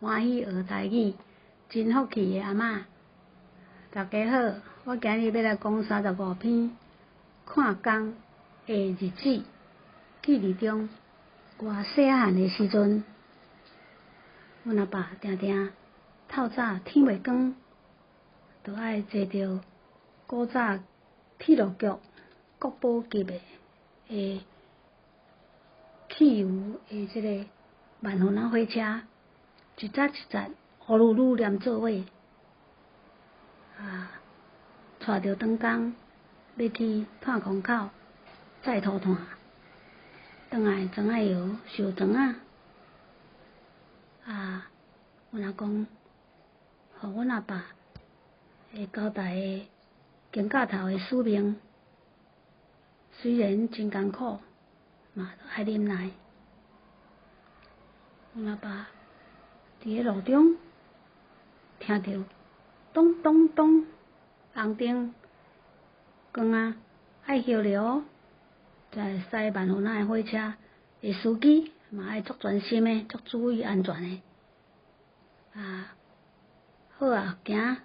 歡喜學台語，真福氣的阿嬤。大家好，我今日欲來講35篇看工的日子。記憶中，我細漢的時陣，阮阿爸定定透早天未光，就愛坐著古早鐵路局國寶級的汽油的這个萬分仔火車，一節一節烏嚕嚕連做伙，啊，帶著長工欲去炭礦口載塗炭，轉來庄仔窯收砖仔。啊，阮阿公予阮阿爸會交代的肩胛頭的使命，雖然真艱苦，嘛愛忍耐。阮阿爸佇咧路中聽著咚咚咚紅燈光啊，愛歇了，在駛萬分仔的火車的司機嘛愛足專心的，足注意安全的。啊，好啊，行，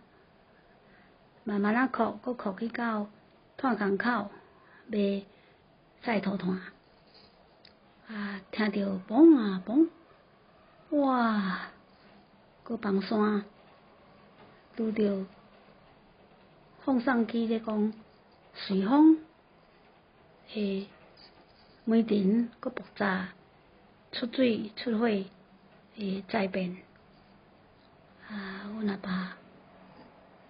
慢慢仔擴，閣擴去到炭礦口欲載塗炭。啊，聽著嘣啊嘣，哇！閣崩山，拄著放送機咧講隨風的煤塵閣爆炸出水出火的災變。啊，阮阿爸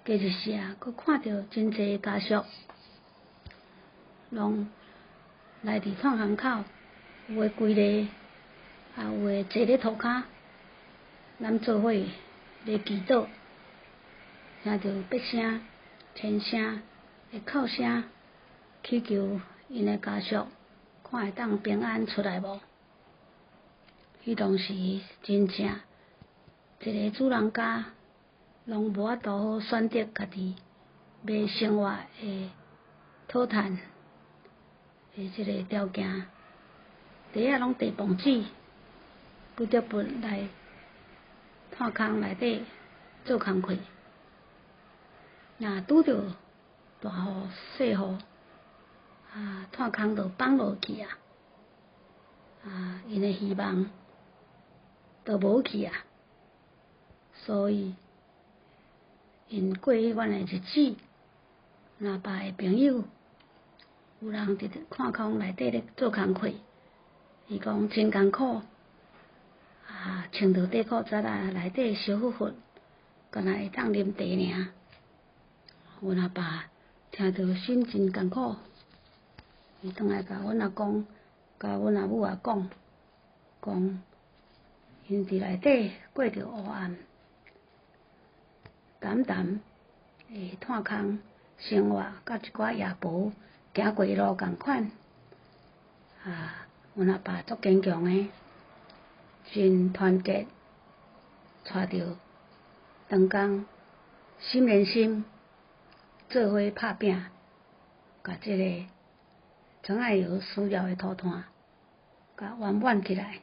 過一時啊，閣看著真濟家屬，攏來佇炭礦口，有的跪咧，啊有的坐咧塗跤，咱做伙咧祈禱，聽著百聲千聲的哭聲，祈求𪜶的家屬看會當平安出來無？彼當時真正一個主人家攏無法度好選擇家己欲生活的討趁的這个條件，底仔攏提磅子，不得不來炭空內底做工課。若拄著大雨細雨，啊，炭空就崩落去啊！啊，𪜶的希望都無去啊！所以，𪜶過彼款的日子，阮阿爸的朋友有人佇炭空內底咧做工課，伊講真艱苦，啊，穿著短褲衫仔內底燒烌烌，敢若會當啉茶爾。阮阿爸聽著心真艱苦，伊轉來共阮阿公、共阮阿母仔講，講𪜶佇內底過著黑暗、澹澹的炭空生活，佮一寡夜婆行過路仝款。啊，阮阿爸足堅強的，真團結，帶著長工心連心，做伙拍拚，共這个庄仔窯需要的塗炭，共圓滿起來，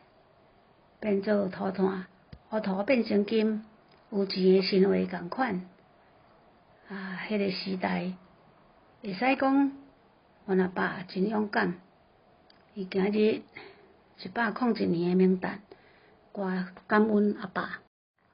變做塗炭，烏塗變成金，有錢的神話仝款。啊，彼个時代會使講，阮阿爸真勇敢。伊今日101年的冥誕，我感恩阿爸。